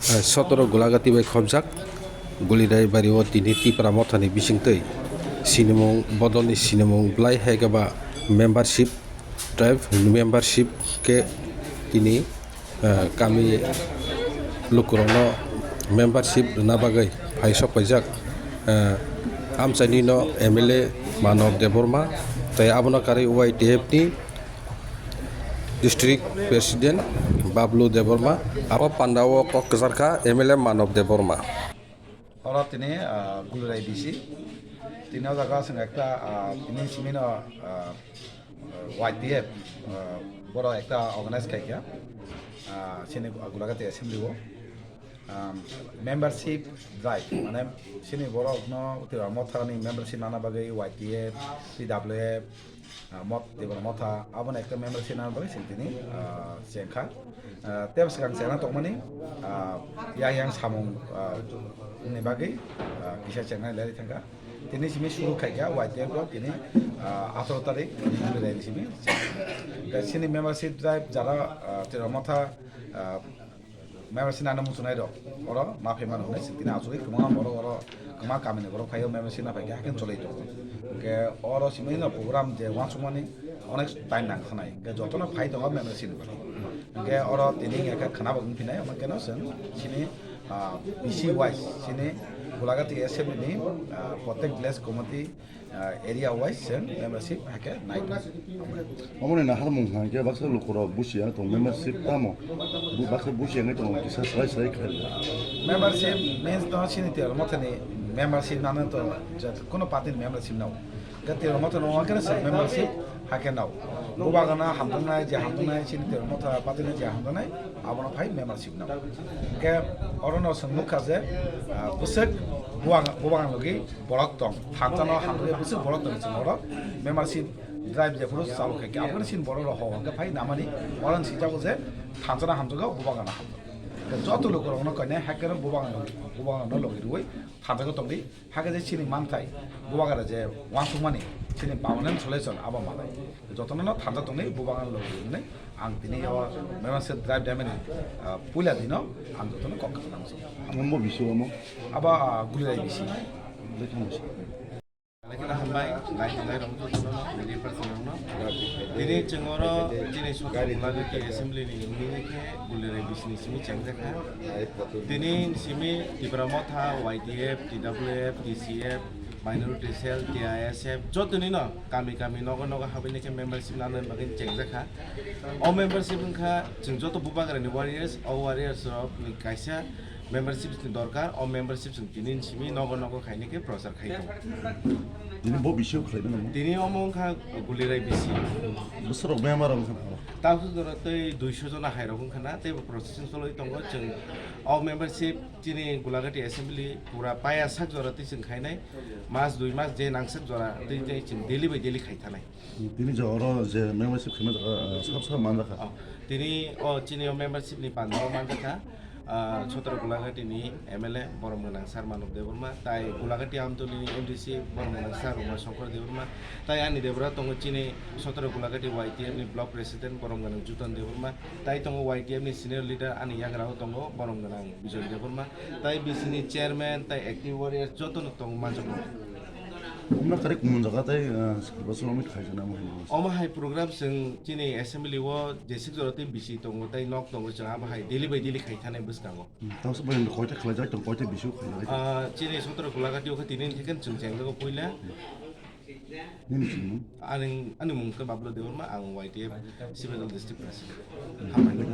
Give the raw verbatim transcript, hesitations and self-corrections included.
Sotoro Gulagati bai khobjak Gulirai bari o tini Tipra Mothani bisingtwi sinimung bodolni sinimung belai hai khe ba membership, tribe membership khe tini, eh, kami lukurokno membership rwna bagwi phai sok paijak. Eh, amchaini no M L A Manob Debbarma tei abono karwi Y T F ni District President Bablu Debbarma, abo panda o kok kwchar kha M L A Manob Debbarma. Oro tini, ah, Gulrai D C. Tini o jaga chwng ekta, ah, tini simi no, ah, Y T F, ah, boro ekta organize khai kha, ah, chini Gulagati Assembly o. Um, membership drive, mane chini borok no Tipra Motha ni membership nana bagwi Y T F, T W F, ah, mot, Tipra Motha, abono ekta membership nana bagwi chwng tini, ah, chengkha. Ah, tei bwskang chengna tongmani, ah, yang yang samung, ah, ni bagwi, ah, kisa chengnai leri thangkha. Tini simi suru khaikha Y T F rok tini, ah, atharoh tarik ni simi. Tei chini membership drive jara, ah, Tipra Motha, ah, membership nana muchunai rok oro ma phai mano hinwi tini achugwi kwbangma borok oro kwbangma kamini borok phaio membership na phaikhe hakhe cholwi tongo. Hinkhe oro simi no program je uansukmani onek time nang khanai. Hinkhe jotono phai tongo membership ni bagwi. Hinkhe oro tini hinkhe khwna bo wng phinai, omo kheno chwng chini, ah, B C wise chini Gulagati assembly ni, ah, protect village committee ah, area wise chwng membership hakhe nai tongo. Omo ni naharmung hai khe baksa lukurok busiya tong membership tamo? Bu-, baksa busiya wngwi tongo, kisa swlai swlai khai. Membership means to chini Tipra Mothani membership nana to jat-, kuno party ni membership nao. Ga Tipra Mothano wngkhe se membership hakhe nao. Bubagana hamjaknai, je hamjaknai, chini Tipra Motha party ni je hamjaknai, abono phai membership nao. Hinkhe orono chwng nukha je, ah, bwswk bubaga-, bubagan logi borok tong, thansa no hamjakya bwswk borok tong, chwng oro membership drive jephuru chalu khai khe, abono chini borok rok hok hok khe phai namani, oro ni swijak je thansa no hamjago, bubagan no hamjago. Joto lukurok no koinai hakhe no bubagan no, bubagan no logi rwui thansa no tongdi, hakhe je chini manthai bubagan je uansukmani chini permanent solution abo manai. Jotono no thansa tongdi, bubagan no logi rwui ang tini o membership drive demani, ah, puila dino ang jotono kok kwchwng nang song. Omo bisi omo? Abo, ah, Gulirai bisi. Lekha musi. Lekha hambai, lai hambai rong tu sono, media person rong no. Tini chwng oro chini Sotoro Gulagati assembly ni wngwi khe Gulirai bisi ni simi chengjakha. Tini simi Tipra Motha, Y T F, T W F, T C F, Minority Cell, T I S F, jotoni no kami kami nogo nogo habini khe membership nana bagwi chengjakha. O membership wngkha chwng joto bubagrani warriors, o warriors rok ni kaisa membership ni dorkar, o membership chwng tini ni simi nogo nogo khaini khe prochar khai tongo. Tini bo bisio khlai mano? Tini omo wngkha Gulirai bisi. Bwswk rok member wngkha na? Tabuk jora tei duiso jona hai rok wngkha na, tei bo processing choloi tongo. Chwng o membership chini Gulagati assembly pura paya sak jora tei chwng khainai, mas dui mas je nangsak jora tei tei chwng daily by daily khai thanai. Tini je oro je membership khaima jaga, ah, sab sab man jakha? Oh, tini o chini o membership ni panda o man jakha, ah, Sotoro Gulagati ni M L A borom gwnang Sir Manob Debbarma, tai Gulagati Amtuli ni M D C borom gwnang Sir Ruma Shankar Debbarma, tai ani debra tongo chini Sotoro Gulagati Y T F ni block president borom gwnang Jutan Debbarma, tai tongo Y T F ni senior leader ani yagra o tongo borom gwnang Bijoy Debbarma, tai B C ni chairman tai active warrior joto no tongo manjakgo. Omo kari kumun jaga tei, ah, salbasa omit khaijana mo hino. Omo hai program chwng chini assembly o jeswk jora tei bisi tongo tei nok tongo, chwng abo hai daily by daily khai thani bwskango. Hmm, tamo se boyang koita khlaijak tong, koita bisi khlaijak? Ah, chini Sotoro Gulagati o khe tini ni khe chwng chengjago puila. Nini chini mung? Ani, ani mung khe Bablu Debbarma, ang Y T F Sibadal District President. Hambai.